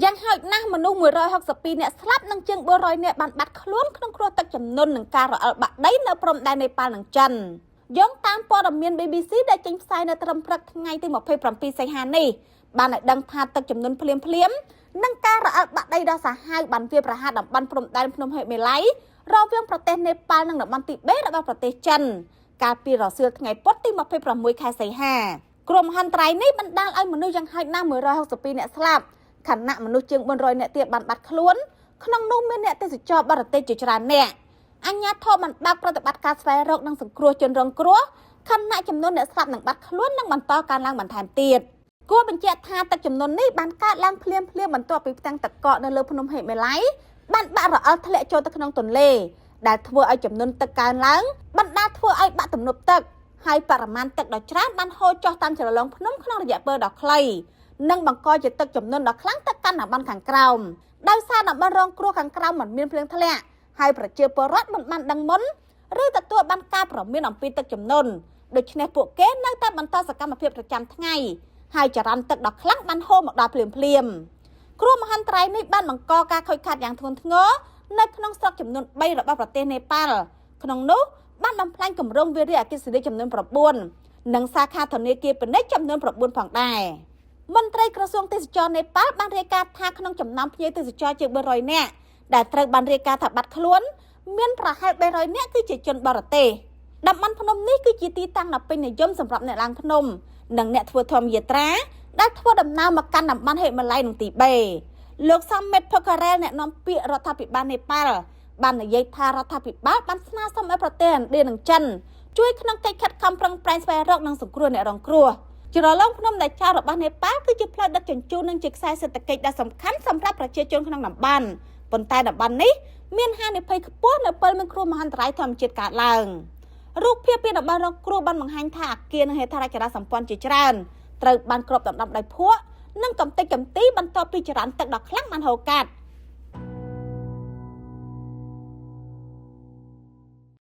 យ៉ាងហោចណាស់មនុស្ស162នាក់ស្លាប់និងជាង400នាក់បានបាត់ខ្លួនក្នុងគ្រោះទឹកជំនន់និងការរអិលបាក់ដីនៅព្រំដែននេប៉ាល់និងចិនយោងតាមព័ត៌មាន BBC ដែលចេញផ្សាយនៅត្រឹមព្រឹកថ្ងៃទី27សីហានេះបានឲ្យដឹងថាទឹកជំនន់ភ្លាមភ្លាមៗនិងការរអិលបាក់ដីដ៏សាហាវបានវាយប្រហារតំបន់ព្រំដែនភ្នំហិមាល័យរវាងប្រទេសនេប៉ាល់និងតំបន់ទីបេរបស់ប្រទេសចិនកាលពីរសៀលថ្ងៃពុធទី26ខែសីហាគ្រោះមហន្តរាយនេះបណ្ដាលឲ្យមនុស្សយ៉ាងហោចណាស់162នាក់ស្លាប់ខណៈមនុស្សជាង400នាក់ទៀតបានបាត់ខ្លួនក្នុងនោះមានអ្នកទេសចរបរទេសជាច្រើននាក់អាជ្ញាធរបានបើកប្រតិបត្តិការស្វែងរកនិងសង្គ្រោះជនរងគ្រោះខណៈចំនួនអ្នកស្លាប់និងបាត់ខ្លួននឹងបន្តកើនឡើងបន្ថែមទៀតគួរបញ្ជាក់ថាទឹកជំនន់នេះបានកើតឡើងភ្លាមៗបន្ទាប់ពីផ្ទាំងទឹកកកនៅលើភ្នំហិមាល័យបានបាក់រអិលធ្លាក់ចូលទៅក្នុងទន្លេដែលធ្វើឲ្យចំនួនទឹកកើនឡើងបណ្ដាលធ្វើឲ្យបាក់ទំនប់ទឹកហើយបរិមាណទឹកដ៏ច្រើនបានហូរចុះតាមជ្រលងភ្នំក្នុងរយៈពេលដ៏ខ្លីនិងបង្កជាទឹកជំនន់ដ៏ខ្លាំងទៅកាន់តំបន់ខាងក្រោមដោយសារតំបន់រងគ្រោះខាងក្រោមមិនមានភ្លៀងធ្លាក់ហើយប្រជាពលរដ្ឋមិនបានដឹងមុនឬទទួលបានការព្រមានអំពីទឹកជំនន់ដូច្នេះពួកគេនៅតែបន្តសកម្មភាពប្រចាំថ្ងៃហើយចរន្តទឹកដ៏ខ្លាំងបានហូរមកដល់ភ្លាមភ្លាមៗគ្រោះមហន្តរាយនេះបានបង្កការខូចខាតយ៉ាងធ្ងន់ធ្ងរនៅក្នុងស្រុកចំនួន3របស់ប្រទេសនេប៉ាល់ក្នុងនោះបានបំផ្លាញគម្រោងវារីអគ្គិសនីចំនួន9និងសាខាធនាគារពាណិជ្ជចំនួន9ផងដែរមន្ត្រីក្រសួងទេសចរនេប៉ាល់បានរាយការណ៍ថាក្នុងចំណោមភ្ញៀវទេសចរជាង400នាក់ដែលត្រូវបានរាយការណ៍ថាបាត់ខ្លួនមានប្រហែល300នាក់គឺជាជនបរទេសតំបន់ភ្នំនេះគឺជាទីតាំងដ៏ពេញនិយមសម្រាប់អ្នកឡើងភ្នំនិងអ្នកធ្វើធម្មយាត្រាដែលធ្វើដំណើរមកកាន់តំបន់ហិមាល័យនិងទីបេលោកសំមេតផូការ៉ែលអ្នកនាំពាក្យរដ្ឋាភិបាលនេប៉ាល់បាននិយាយថារដ្ឋាភិបាលបានស្នើសុំឲ្យប្រទេសឥណ្ឌានិងចិនជួយក្នុងកិច្ចខិតខំប្រឹងប្រែងស្វែងរកនិងសង្គ្រោះអ្នករងគ្រោះជ្រលងភ្នំដែលចោលរបស់នេប៉ាល់គឺជាផ្លូវដឹកជញ្ជូននិងជាខ្សែសេដ្ឋកិច្ចដ៏សំខាន់សម្រាប់ប្រជាជនក្នុងតំបន់ប៉ុន្តែតំបន់នេះមានហានិភ័យខ្ពស់នៅពេលមានគ្រោះមហន្តរាយធម្មជាតិកើតឡើងរូបភាពពីតំបន់រងគ្រោះបានបង្ហាញថាអគារនិងហេដ្ឋារចនាសម្ព័ន្ធជាច្រើនត្រូវបានគ្របដណ្ដប់ដោយភក់និងកំទេចកំទីបន្ទាប់ពីចរន្តទឹកដ៏ខ្លាំងបានហូរកាត់។